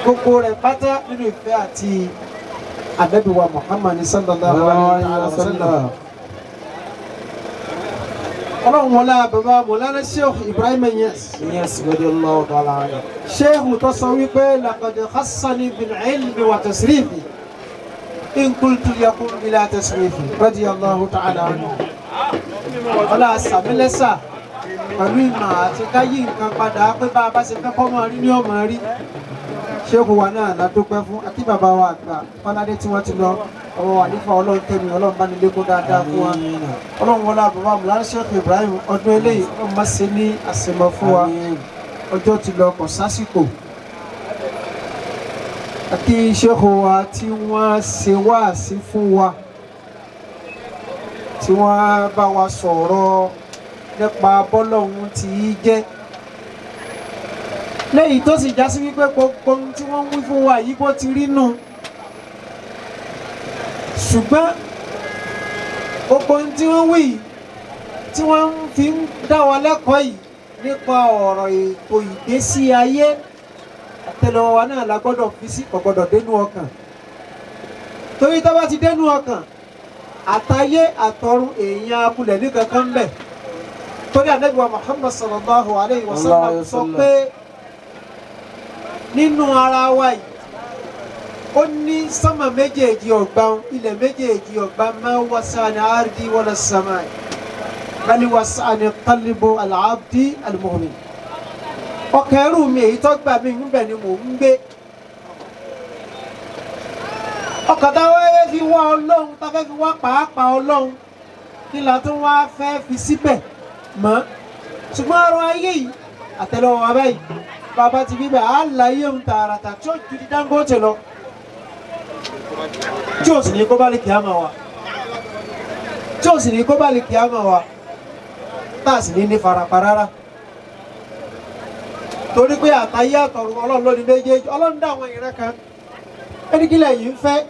Gbogbo rẹ̀ pátá nínú ìfẹ́ àti Ànábì wa Muhammad sallallahu alayhi wa sallam. Ọlọ́run wọlá bàbá Mọ̀lánà Sheikh Ibrahim Niass. Yes, radiyallahu ta'ala anhu. Sheikh tó sọ wípé laqad khassani bil ilmi wa tasrifi in qultu yakun bila tasrifi radiyallahu ta'ala anhu. Ọlá sàmílẹ́sà pẹ̀lú ìmọ̀ àti káyí nǹkan padà pé bá a bá ṣe fẹ́ kọ́ máa rí ní ọmọ rí. Sheikh wa náà la dúpẹ́ fún àti bàbá wa àgbà Fọládé tí wọ́n ti lọ ọwọ́ àlífà Ọlọ́run tẹ̀mí Ọlọ́run bá ní lékún dáadáa fún wa. Ọlọ́run wọlá bàbá Mọ̀lánà Sheikh Ibrahim ọdún eléyìí Ọlọ́run má ṣe ní àṣemọ fún wa. Ọjọ́ ti lọ, kò sásìkò. Àti Sheikh wa tí wọ́n ṣe wáàsí fún wa, tí wọ́n bá wa sọ̀rọ̀ nípa bọ́lọ́hun tí í jẹ́, lẹ́yìn tó sì já sí wípé gbogbo ohun tí wọ́n ń wí fún wa yìí bó ti rí nù, ṣùgbọ́n gbogbo ohun tí wọ́n wí yìí tí wọ́n fi ń dá wa lẹ́kọ̀ọ́ yìí nípa ọ̀rọ̀ ètò ìgbésí ayé, àtẹ́lẹwọ́ wa náà la gbọ́dọ̀ fi sí, kò gbọ́dọ̀ dénú ọkàn, torí tó bá ti dénú ọkàn, àtayé àtọ̀run èèyàn akulẹ̀ ní kankan bẹ̀. Torí Ànábì wa Muhammad sallallahu alayhi wa sallam sọ pé nínú ara wa yìí, ó ní sánmà méjèèjì ọ̀gbà, ilẹ̀ méjèèjì ọ̀gbà, ma wasa'ani ardi wala samai bal wasa'ani qalbu al-abdi al-mu'min. Ọkàn ẹrú mi èyí tó gbà mí níbẹ̀ ni mò ń gbé. Ọkàn táwọn fẹ́ fi wá Ọlọ́run, tá fẹ́ fi wá pàápàá Ọlọ́run, kí la tún wá fẹ́ fi síbẹ̀ mọ́? Ṣùgbọ́n ọrọ̀ ayé yìí, àtẹ́lẹwọ́ wa báyìí, bàbá ti bíbẹ̀ á láyé ń tààràtà tí ó ju ti Dangote lọ, tí ò sì ní kó bá lè kíá máa wa, tí ò sì ní kó bá lè kíá máa wa, tá a sì ní ní farapa rárá, torí pé àtayé àtọ̀run Ọlọ́run ló ní méjèèjì. Ọlọ́run dá àwọn ìran kan, ẹni kílẹ̀ yìí ń fẹ́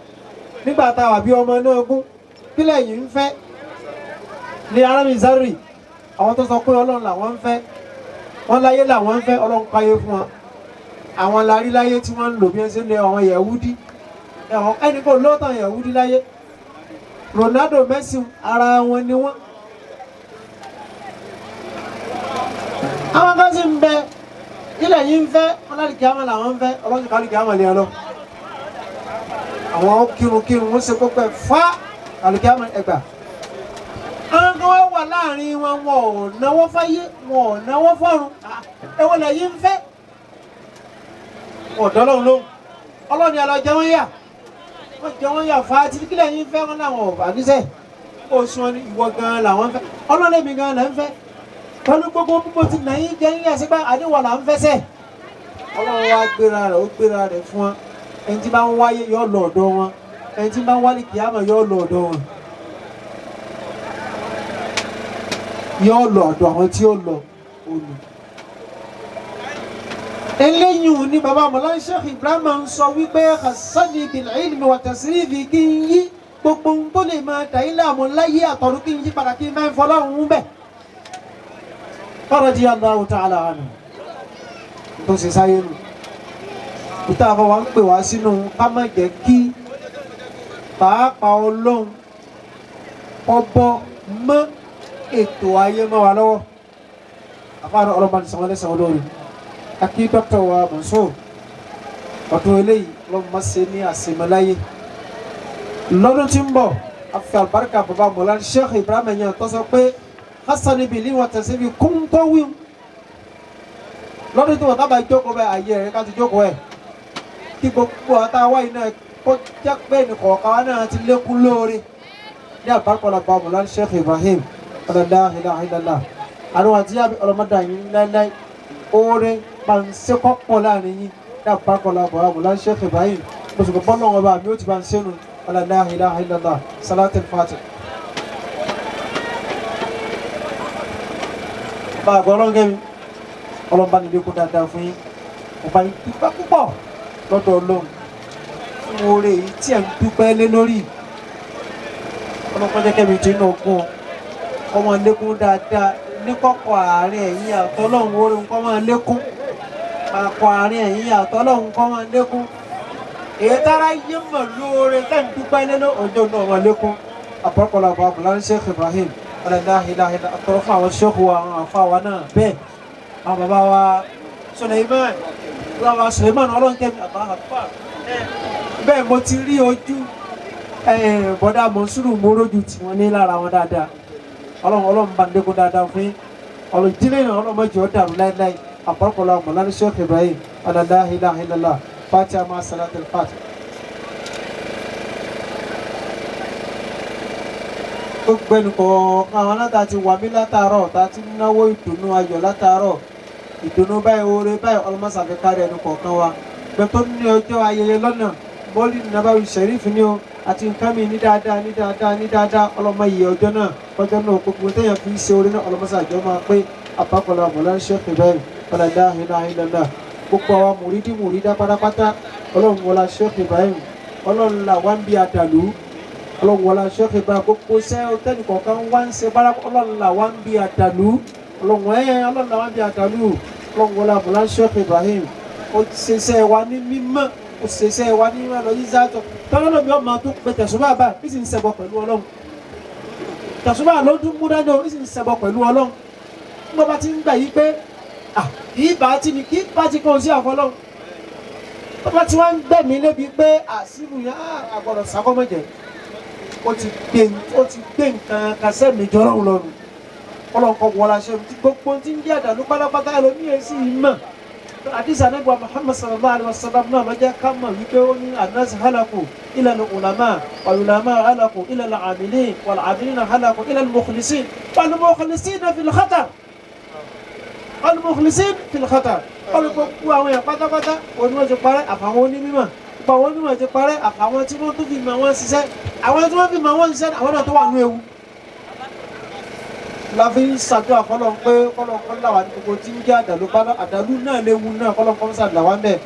nígbà tá a wà bí ọmọ náà gún, kílẹ̀ yìí ń fẹ́ ní arámi zari. Àwọn tó sọ pé Ọlọ́run làwọn ń fẹ́, wọ́n láyé làwọn ń fẹ́, Ọlọ́run káyé fún wọn. Àwọn larí láyé tí wọ́n ń lò bí wọ́n ṣe ń lé àwọn Yẹ̀wúdí, ẹni kò lóòótọ́ Yẹ̀wúdí láyé, Ronaldo, Messi, ara wọn ni wọ́n. Àwọn kan sì ń bẹ, ilẹ̀ yìí ń fẹ́ wọn láti kí àwọn làwọn ń fẹ́, Ọlọ́run kàlù kí àwọn lè lọ. Àwọn kírunkírun wọ́n ṣe gbogbo ẹ̀ fá kàlù kí àwọn ẹgbà. Àwọn kan wá wà láàrin wọn, wọn ò náwó fáyé, wọn ò náwó fọ́run. Èwo lẹ̀ yìí ń fẹ́? Ọ̀dọ́ lọ́hùn lóhùn, Ọlọ́run ni ẹ lọ jẹ wọ́n yà, wọ́n jẹ wọ́n yà fa títí. Kílẹ̀ yìí ń fẹ́? Wọn làwọn ò bá níṣẹ́ ó sún wọn ní ìwọ gan-an làwọn ń fẹ́, Ọlọ́run èmi gan-an là ń fẹ́ pẹ̀lú gbogbo bí mo ti nà yín jẹ yín yà sígbà àdéhùn là ń fẹsẹ̀. Ọlọ́run wá gbéra rẹ̀, ó gbéra rẹ̀ fún wọn. Ẹni tí bá ń wáyé yọ lọ ọ̀dọ̀ wọn, ẹni tí bá ń wálé kìámà yọ lọ ọ̀dọ̀ wọn, yọ lọ ọ̀dọ̀ àwọn tí ó lọ olù. Eléyìí ni baba Mọ̀lánà Sheikh Ibrahim ń sọ wípé hassani bil ilmi wa tasrifi, kí n yí gbogbo ohun tó lè máa dà yín láàmú láyé àtọ̀run, kí n yí padà, kí n máa ń fọlọ́run bẹ́ẹ̀. Radiyallahu ta'ala anhu tó ṣe sáyé nù. Ìta àfọwọ́ wa ń pè wá sínú ká má jẹ́ kí pàápàá Ọlọ́run ọbọ mọ́ ètò ayé mọ́ wa lọ́wọ́. Àfáàní Ọlọ́run bá ní sanwó lẹ́sàn-án olórí. Akí dókítà wa Mansour, ọdún eléyìí Ọlọ́run má ṣe ní àṣemọ́láyé. Lọ́dún tí ń bọ̀, àfi àlùbáríkà bàbá Mọ̀lánà Sheikh Ibrahim Niass tó sọ pé hasani bìlí wọn tẹ̀sí fi kún tó wíwù. Lọ́dún tí wọ́n tábà jókòó bẹ́ẹ̀, ayé rẹ̀ ká ti jókòó ẹ̀, kí gbogbo àtàwọn yìí náà kó jẹ́ pé nìkọ̀ọ̀kan wa náà ti lékún lóore ní àbákọ́lá bá Mọ̀lánà Sheikh Ibrahim. La ilaha illallah. Àrùn àti yàbí ọlọ́mọdé yìí láíláí oore pàǹsẹ́kọ́ pọ̀ láàrin yín ní àbákọ́lá bá Mọ̀lánà Sheikh Ibrahim. Mùsùlùmí bọ́lá wọn bá mi ó ti bá ń sẹ́nu. La ilaha illallah. Salatul Fatih. Bá a gbọ́ ọlọ́run kẹ́mi, ọlọ́run bá nílé kó dáadáa fún yín, ọba yín dúpẹ́ púpọ̀ lọ́dọ̀ Ọlọ́run fún oore yìí tí ẹ̀ ń dúpẹ́ lé lórí. Ọlọ́run kọjá kẹ́mi tí inú ogun ọmọ lékún dáadáa ní kọ́kọ́ àárín ẹ̀yìn àtọ́lọ́run, oore nǹkan máa lékún. Àpò àárín ẹ̀yìn àtọ́lọ́hún kọ́ máa lékún. Èyí tára yé mọ̀ lóore tẹ́ ń dúpẹ́ lé ọjọ́ náà máa lékún. Àpọ̀pọ̀lọ̀ àbọ̀ àbùlá Sheikh Ibrahim ọ̀làláhìláhìlá àtọ̀rọ̀ fún àwọn ṣẹ́kù wa àwọn àfa wa náà bẹ́ẹ̀. Àwọn bàbá wa Suleiman, bàbá wa Suleiman ọlọ́nkẹ́mi àbá àpá. Bẹ́ẹ̀ mo ti rí ojú bọ́dá Mọ̀nsúrù mo rójú tí wọ́n ní lára wọn dáadáa. Ọlọ́run ọlọ́run bá ń lékún dáadáa fún yín. Ọ̀rọ̀ ìdílé náà ọlọ́run má jẹ́ ó dàrú láéláé. Àpọ̀pọ̀lọ̀ àmọ̀lá Sheikh Ibrahim ọ̀làláhìláhìlá Fatiha ma salatul Fatiha. Gbogbo ẹnu kọ̀ọ̀kan àwọn aláta ti wà mí látàárọ̀ tá a ti náwó ìdùnnú ayọ̀ látàárọ̀ ìdùnnú báyìí oore báyìí ọlọ́mọsàfẹ́ kárí ẹnu kọ̀ọ̀kan wa. Gbẹ tó ní ọjọ́ ayẹyẹ lọ́nà mọ́lì nàbàwí sẹ̀rífù ni o àti nǹkan mi ní dáadáa ní dáadáa ní dáadáa ọlọ́mọ yìí ọjọ́ náà ọjọ́ náà gbogbo téèyàn fi ṣe oore náà ọlọ́mọsàjọ́ máa pé àpapọ̀lọ̀ àmọ̀lá Sheikh Ibrahim ọ̀làdáhìláhìlọ́lá gbogbo àwa mùrídìí mùrídá pátápátá ọlọ́run wọlá Sheikh Ibrahim ọlọ́run là wá ń bí àdàlú ọlọ́run wọlá Sheikh Ibrahim gbogbo iṣẹ́ tẹ́nì kọ̀ọ̀kan wá ń ṣe bára ọlọ́run là wá ń bí àdàlú ọlọ́run ẹ̀ ọlọ́run là wá ń bí àdàlú ọlọ́run wọlá àmọ̀lá Sheikh Ibrahim ó ṣiṣẹ́ wa ní mímọ́ ó ṣiṣẹ́ wa ní mímọ́ lọ yíṣẹ́ àtọ̀ tọ́lọ́lọ́ mi ọmọ tó pe tẹ̀sùbá báyìí bí sì ń ṣẹbọ pẹ̀lú ọlọ́run tẹ̀sùbá ló tún mú dájọ́ bí sì ń ṣẹbọ pẹ̀lú ọlọ́run nígbà bá ti ń gbà yí pé kì í bá ti ni kì í bá ti kàn sí àfọlọ́run tó bá ti wá ń gbẹ̀mí lébi pé àṣìlù yẹn àgbọ̀dọ̀ sàkọ́mọ̀jẹ̀ ó ti gbé nǹkan kasẹ́ mi jọlọ́run lọ́rùn ọlọ́run kọ́ wọlé aṣọ mi tí gbogbo ti ń jẹ́ àdàlú pátápátá ẹlòmíyẹn sì ń mọ̀ àdìsá nígbà Muhammad sallallahu alayhi wa sallam náà lọ́jọ́ ká mọ̀ wípé ó ní anas halaku ila al-ulama wal-ulama halaku ila al-amilin wal-amilina halaku ila al-mukhlisin wal-mukhlisina fil khatar wal-mukhlisin fil khatar olùkókó àwọn èèyàn pátápátá òní wọ́n ti parẹ́ àfàwọn onímọ̀ gbogbo àwọn onímọ̀ ti parẹ́ àfàwọn tí wọ́n tún fi mọ̀ wọ́n ṣiṣẹ́ àwọn tí wọ́n fi mọ̀ wọ́n ṣiṣẹ́ àwọn náà tó wà nú ewu. La fi ń ṣàdúrà fọlọ́n pé kọ́lọ́n kọ́ làwà ní gbogbo tí ń jẹ́ àdàlú bá àdàlú náà léwu náà kọ́lọ́n kọ́ sà làwà ń bẹ̀.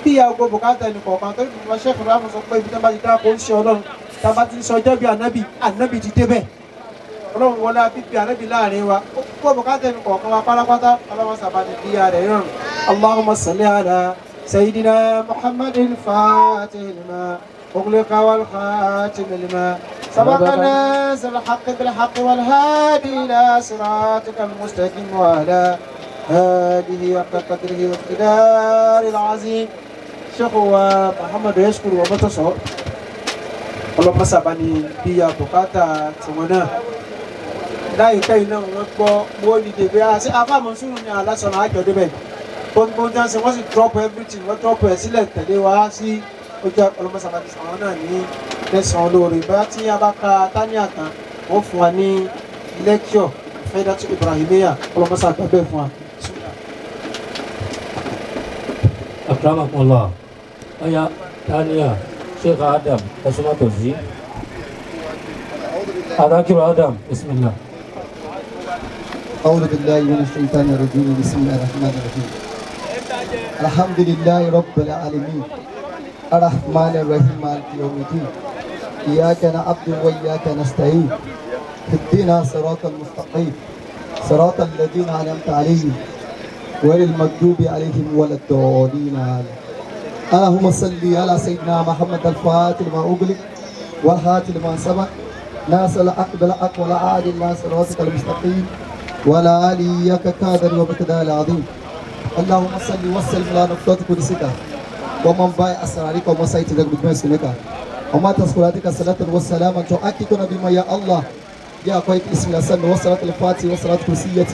Bí aago bùkátà ẹnì kọ̀ọ̀kan tó ní bàbá Sheikh Ibrahim sọ pé ibi tí wọ́n bá ti dáko ń ṣe ọlọ́run tá a bá ti ń sọ ọjọ́ bí ànábì ànábì ti débẹ̀. Ọlọ́run wọlé bíbí ànábì láàrin wa ó kó bùkátà ẹnì kọ̀ọ̀kan wa pátápátá ọlọ́run sábà ní bí ara rẹ̀ rọrùn. Allahumma salli ala sayyidina Muhammadin fatihil lima ughliqa wal khatimil lima سبق ناس الحق بالحق والهادي إلى صراطك المستقيم وعلى آله حق قدره واقتدار العظيم. Sheikh wa Muhammad yashkuru wa mọ́tòsọ́ ọlọ́mọ sábà ní bí abùkátà tiwọn náà láìpẹ́ yìí náà wọ́n gbọ́ wọ́n dèbè àti afáàmọ́sùn ní alásọ̀nà àjọ débẹ̀ gbogbo tí wọ́n ṣe wọ́n sì drop everything wọ́n drop ẹ̀ sílẹ̀ tẹ̀lé wa sí ojú ọlọ́mọ sábà ní àwọn náà ní lẹ́sàn-án olóore bá tí a bá ka tania tán wọ́n fún wa ní lecture Faidatu Ibrahimiya ọlọ́mọsá gbàgbẹ́ fún wa. Akramakumullah. Ọya tania Sheikh Adam ẹ̀sùnmọ́tòsí. Adakiru Adam bismillah. أعوذ بالله من الشيطان الرجيم بسم الله الرحمن الرحيم. الحمد لله رب العالمين الرحمن الرحيم مالك يوم الدين إياك نعبد وإياك نستعين اهدنا صراط المستقيم صراط الذين أنعمت عليهم غير المغضوب عليهم ولا الضالين. اللهم صل على سيدنا محمد الفاتح لما أغلق والخاتم لما سبق ناصر الحق بالحق ولا عادل إلى صراطك المستقيم ولا آله كقدر ومقدار العظيم. اللهم صل وسلم على نقطة قدسك ومن باع أسرارك وما سيتك بجمع سنك وما تذكراتك الصلاة والسلام تؤكدنا بما يا الله يا قويت اسم الأسم والصلاة الفاتحة والصلاة الكرسية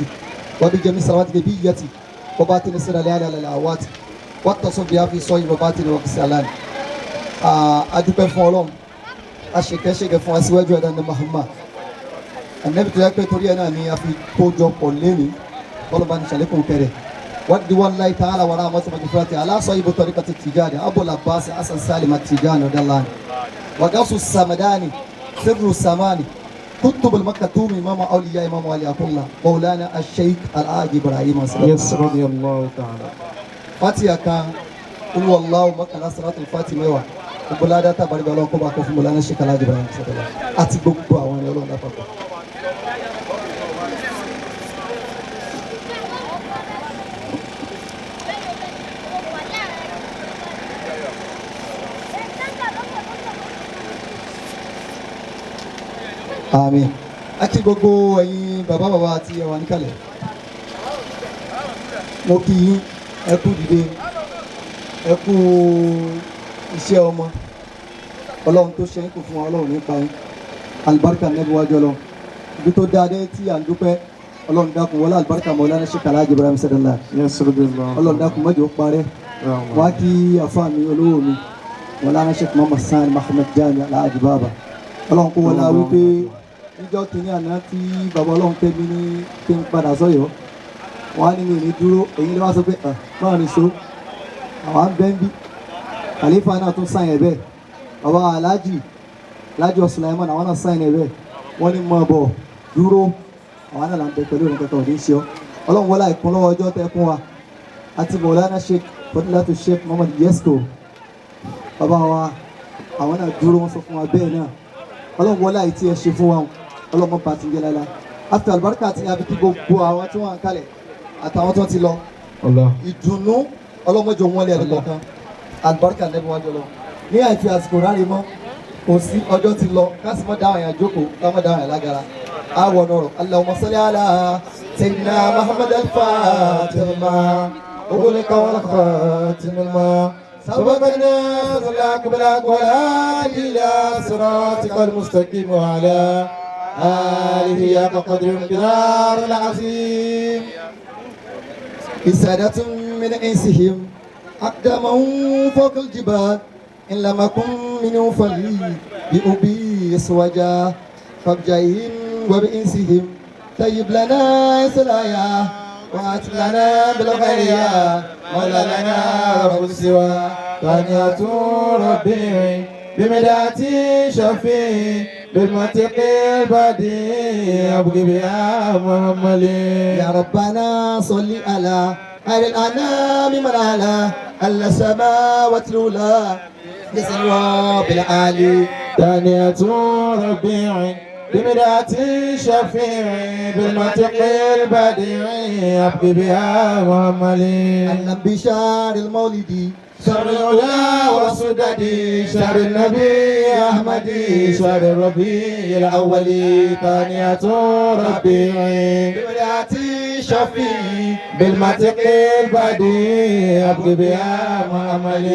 وبجميع صلوات نبيتي وباطن سر العلى على الأوات واتصل بها في صوي وباطن وقسالان. أدوبة فولوم أشكشك فواسواج ودان محمد النبي تلاقي تورينا ني أفي كوجو بوليني ولو بان شالكم كره ودي والله تعالى ورحمة مغفرته على صاحب طريقة التجارة أبو العباس حسن سالم التجاني رضي الله عنه وقوس السمداني سر السماني كتب المكتوم إمام أولياء إمام ولي الله مولانا الشيخ الحاج إبراهيم Yes رضي الله تعالى. فاتحة كان قل والله مكان صلاة الفاتحة ميوا وبلادة تبارك الله كوبا كوف مولانا الشيخ الحاج إبراهيم àti gbogbo àwọn ẹni Ọlọ́run lápapọ̀. Àmín. A kí gbogbo ẹ̀yin bàbá bàbá àti ẹwà níkàlẹ̀. Mo kí yín, ẹ kú dìde, ẹ kú iṣẹ́ ọmọ. Ọlọ́run tó ṣe ń kó fún wa, Ọlọ́run nípa yín. Alibarika nẹ́bí wájú Ọlọ́run. Ibi tó dáa dé tí à ń dúpẹ́, Ọlọ́run dákun wọlé alibarika Mawlana Sheikh Alhaji Ibrahim Sadala. Ọlọ́run dákun má jẹ́ ó parẹ́. Wá kí afa mi olówó mi, Mawlana Sheikh Muhammad Sani Muhammad Jami Alhaji Baba. Ọlọ́run kó wọlé wípé níjọ́ kìíní àná tí bàbá Ọlọ́run tẹ́ mi ní kí n padà sọ́yọ́, wọ́n á ní mi ò ní dúró, èyí ló wá sọ pé báwo ni so àwọn á bẹ́ ń bí. Khalifa náà tún sáyẹn bẹ́ẹ̀, bàbá Alhaji Alhaji Sulaiman àwọn náà sáyẹn bẹ́ẹ̀, wọ́n ní mọ̀ bọ̀ dúró, àwọn náà là ń bẹ pẹ̀lú ìrìn kankan ò ní ṣe ọ́. Ọlọ́run wọlé àìkún lọ́wọ́ ọjọ́ tẹ́ kún wa àti Mawlana Sheikh Fadilatu Sheikh Muhammad Yesko, bàbá wa àwọn náà dúró, wọ́n sọ fún wa bẹ́ẹ̀ náà. Ọlọ́run wọlé àìtí ẹ ṣe fún wa, ọlọ́mọ bá ti ń jẹ́ lára. After alibarika àti abiki gbogbo àwọn tí wọ́n ń kalẹ̀ àtàwọn tó ti lọ, ìdùnnú ọlọ́mọjọ wọn lé ẹnì kọ̀ọ̀kan, alibarika nẹ́bí wájú lọ. Ní àìfi àsìkò ráre mọ́, kò sí ọjọ́ ti lọ, ká sì mọ́ dáhùn yẹn jókòó, ká mọ́ dáhùn yẹn lágara. Àwọn ọ̀rọ̀ Allahumma salli ala sayyidina Muhammad al-Fatih ma ughliqa wal khatim ma sabaqana bil hadi ila siratikal mustaqim wa ala آله حق قدر المقدار العظيم. إسادة من إنسهم أقدمهم فوق الجبال، إن لم أكن منهم فلي بأبي سوجا فبجيهم وبإنسهم طيب لنا سلايا وآت لنا بالخير يا مولانا رب السوى. ثانية ربي بمداتي شفيع بالمنطق البديع أبغي بها محمد. يا ربنا صل على خير الأنام من على السماوات الأولى بسلوى بالعالي. ثانية ربيع بمداتي شفيع بالمنطق البديع أبغي بها محمد. النبي شهر المولد شهر العلا والسدد شهر النبي أحمد شهر الربيع الأول. ثانية ربيع بمداتي شفيع بالمنطق البديع أبغي بها محمد.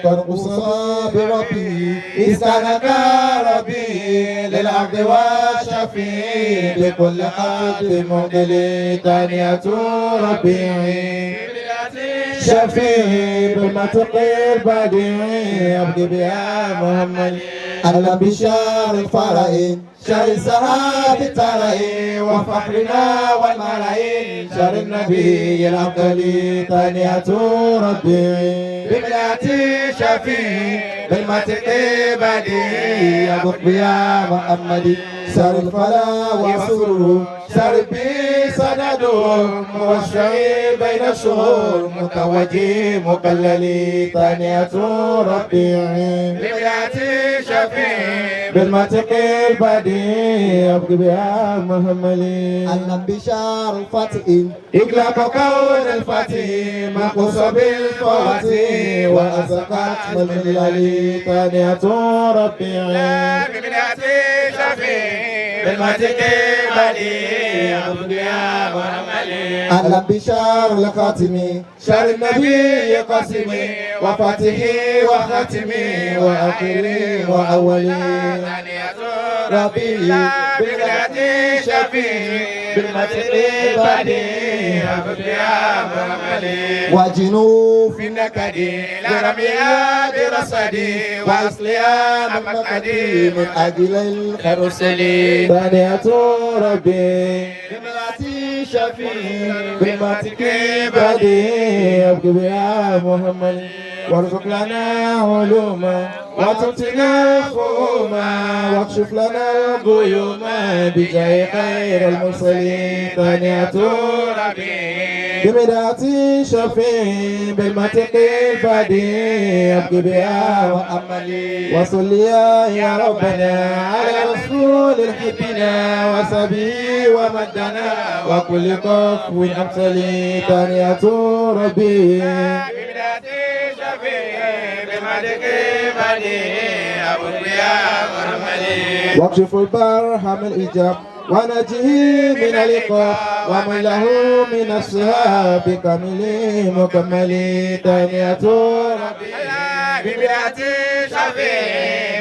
قد قصى بربي إذ كان ربي للعبد والشفيع بكل عبد مقل. ثانية ربيع شفيع بالمنطق البديع أبغي بها محمد. أهلا بشهر الفرعين شهر السحاب الترعين وفخرنا والملايين شهر النبي الأفضل. ثانية ربي بملاتي شفيع بالمنطق البديع أبغي بها محمد. شهر الفلا وسرور شهر بي سند موشعي بين الشهور متوجي مقللي. ثانية ربيع بملاتي شفيع بالمنطق البديع أبغي بها محمد. النبي شهر الفاتح إغلاق كون الفاتح مقص بالفواتح وأسقط من العلي. ثانية ربيع بملاتي شفيع بالمنطق البديع أبغي بها محمد. النبي شهر الخاتم شهر النبي قاسم وفاتحه وخاتمه وآخره وأوله. ثانية ربيع بملاتي شفيع بالمنطق البديع أبغي بها محمد. وجنوب في النكد لرميها برصدي وأصلها مقدي من أجل الخير السليم. ثانية ربي بملاتي شفيع بالمنطق البديع أبغي بها محمد. وارزق لنا علوما وتعطنا فهما واكشف لنا الغيوم بجاه خير المرسلين. ثانية ربي بمداتي شفيع بالمنطق البديع أبغي بها محمد. وصل يا ربنا على رسول حبنا وسبي ومدنا وكل كفو أمثلي. ثانية ربي بمداتي شفيع واكشف البرهم الإجاب ونجه من العقاب ومن له من الصحاب كامل مكمل تانية ربي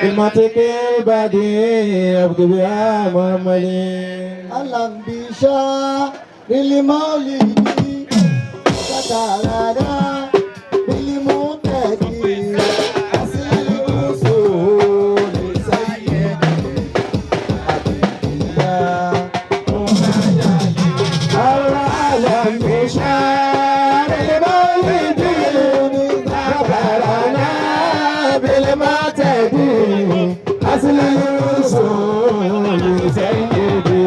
بالمنطق البديع أبقي بها محمد. أهلا بشهر المولد تتعالى بالمنتدي أصل الأصول سيدي حبيبنا. العالم بشار المولد خبرنا بالمعتدي أصل الوصول سيدي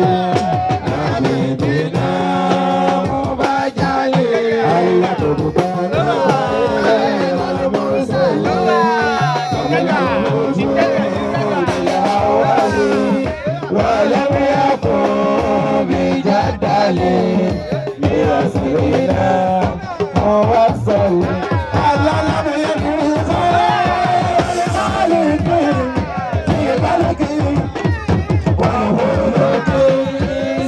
حبيبنا مبجل الله تبارك ولم يكن بجدل لرسولنا هو الصلي على لم يكن خير خالق في ملكه وهو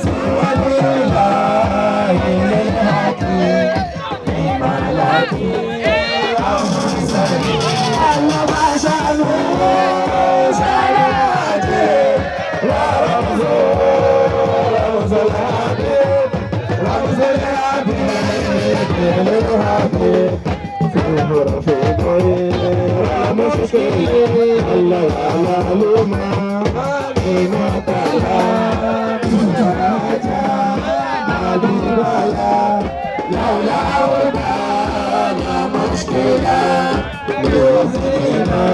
سوى الإله للحكيم بملكه الله ما شأنه شأنه ورمز رمز الحبيب رمز الحبيب للحبيب في مشكل الله على ما ما لولا كان مشكلة يوزينا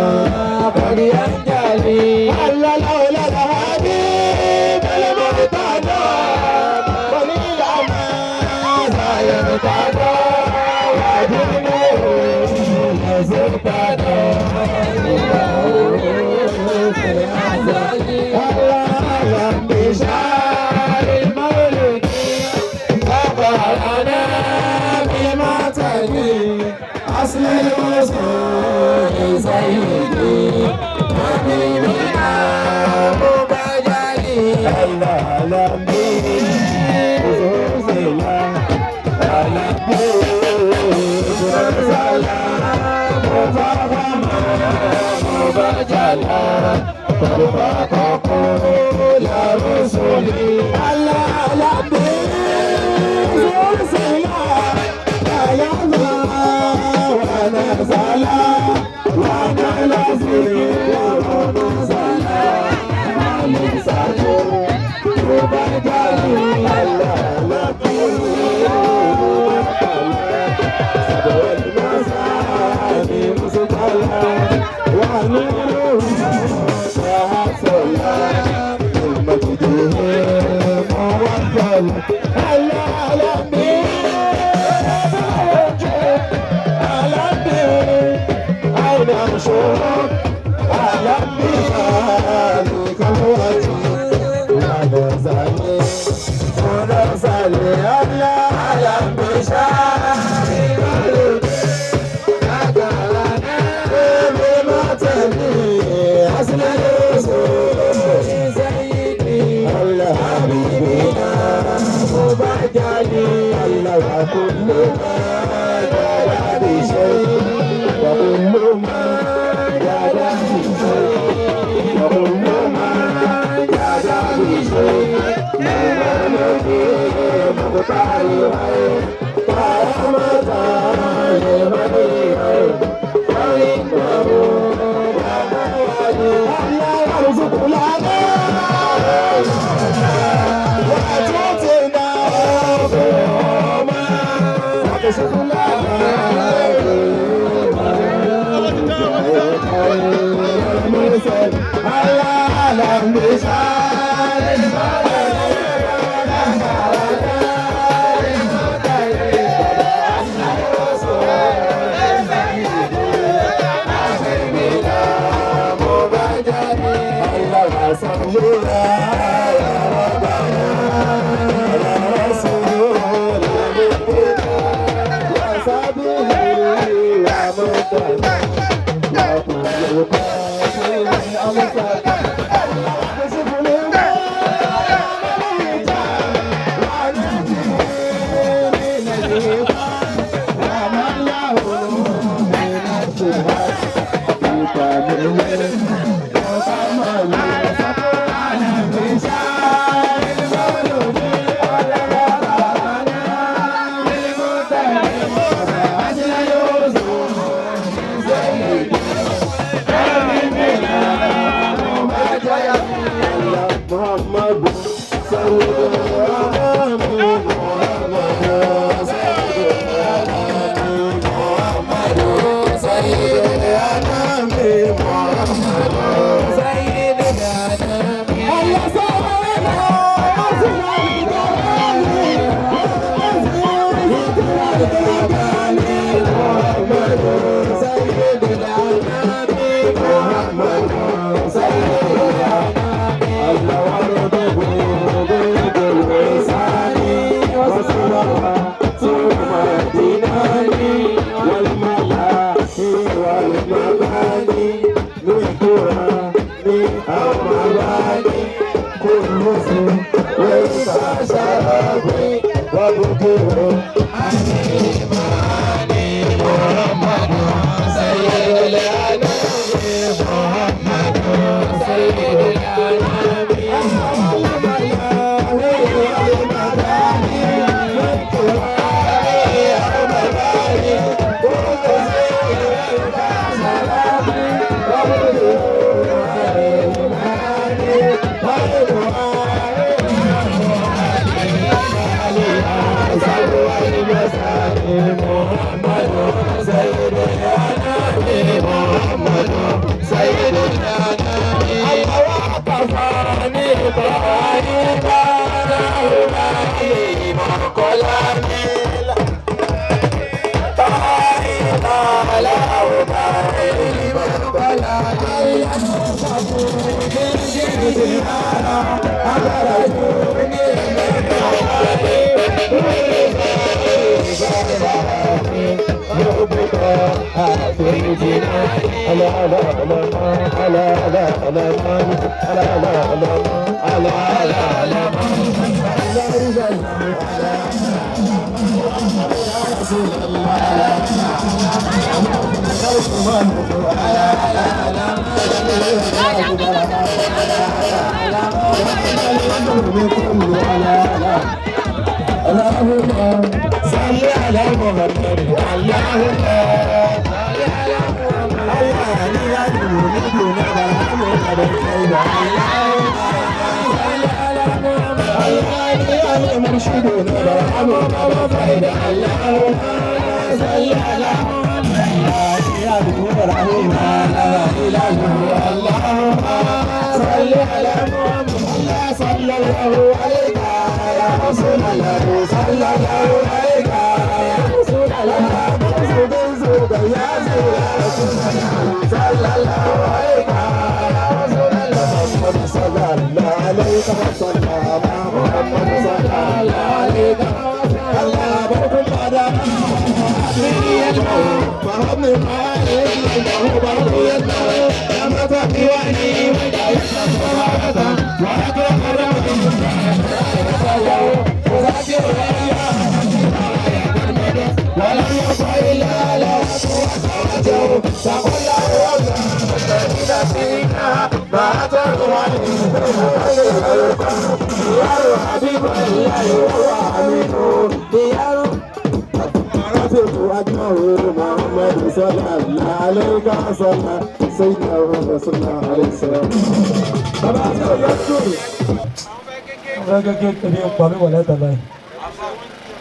قد ينجلي الله لولا الحبيب المرتضى قليل ما سيرتضى ودينه لزرتضى الله بشار المولد أخبرنا بما تدري أصل الوصول سيدي حبيبنا مبجلي الله لم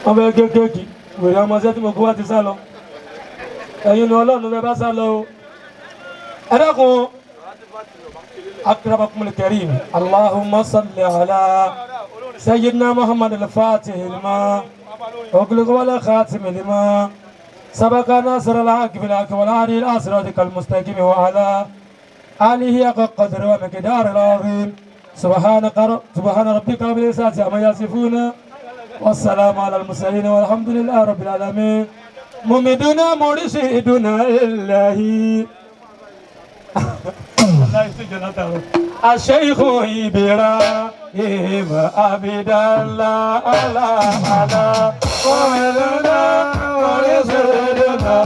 Ọmọ kéékèèké wèrè ọmọọṣẹ́ tí mo kó wá ti sá lọ ẹ̀yin ni Ọlọ́run bẹ bá sá lọ o ẹ dákun akramakumul karim Allahumma salli ala sayyidina Muhammad al-Fatih lima ughliqa wal khatim lima sabaqa nasr al-haqq bil haqq wal hadi ila siratikal mustaqim wa ala alihi haqqa qadrihi wa miqdarihi al-azim subhana rabbika rabbil izzati amma yasifuna والسلام على المرسلين والحمد لله رب العالمين ممدنا مرشدنا الله Wàláhì tó jẹ látàrọ. Àṣeyìkò Ibrahim Abidala Ala Ala Kọ́mẹ̀lẹ́dá Kọ́lẹ́sẹ̀lẹ́dá.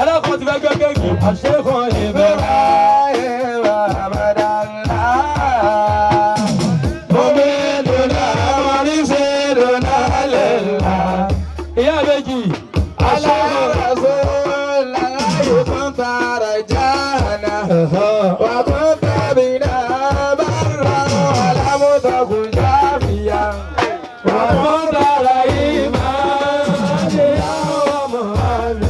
Alákọ̀ọ́ ti fẹ́ gbẹ́ kéèkì. Àṣeyìkò Ibrahim Abidala. Ìyá àbẹ́jì. Àṣeyìkò. وكنت بنا برا ولم تكن شافيا. وكنت رحيما يا محمد.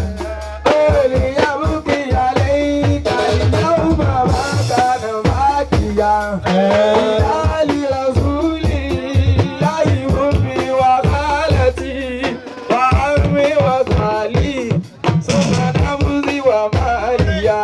ليبكي عليك اليوم ما كان باكيا. لرسول الله أمي وخالتي وعمي وخالي ثم نفسي وماليا.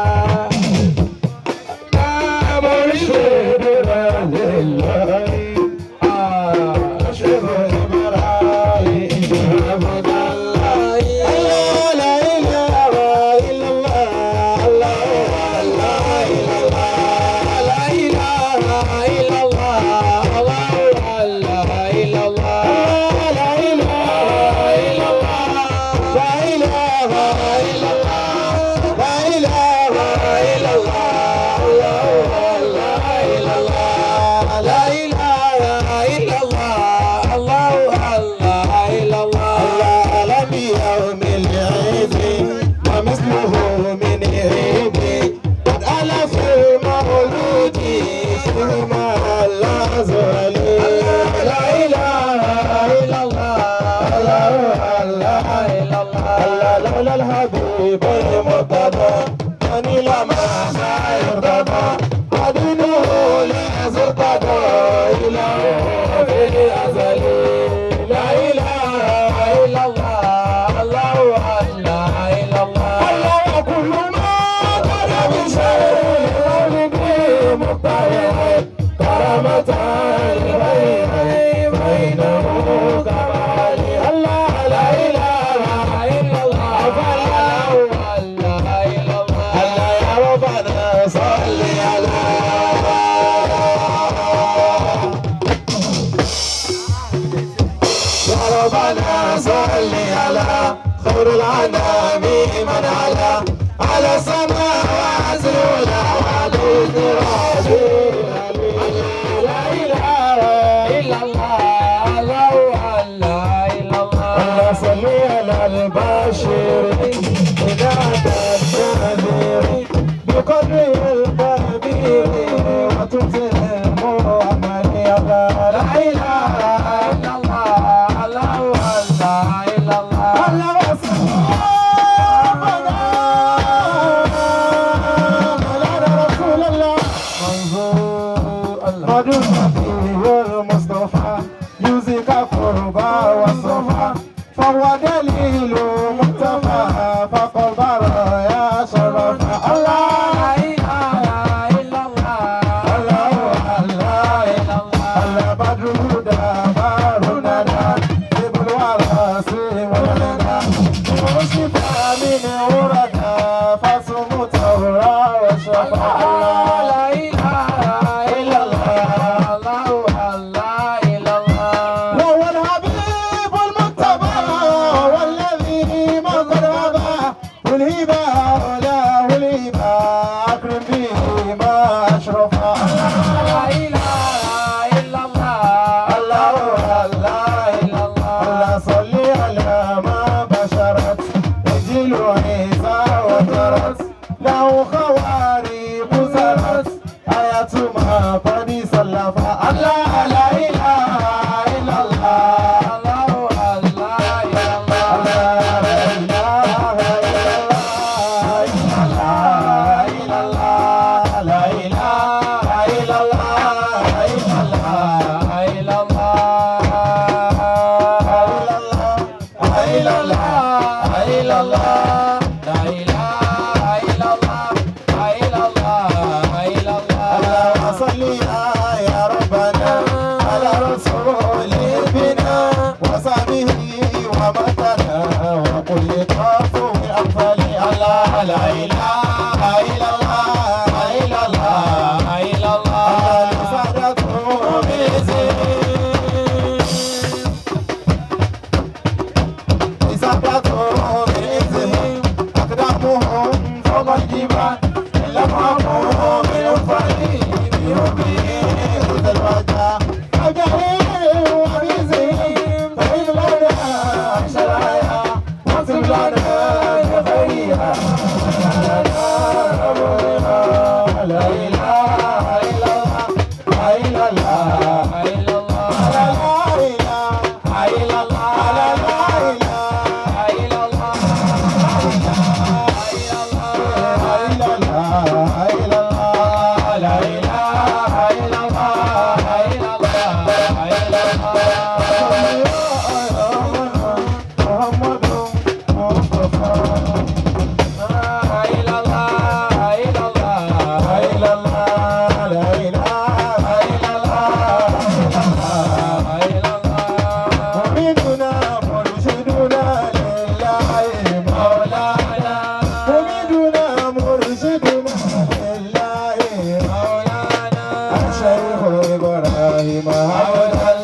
Allah. إبراهيم. عبد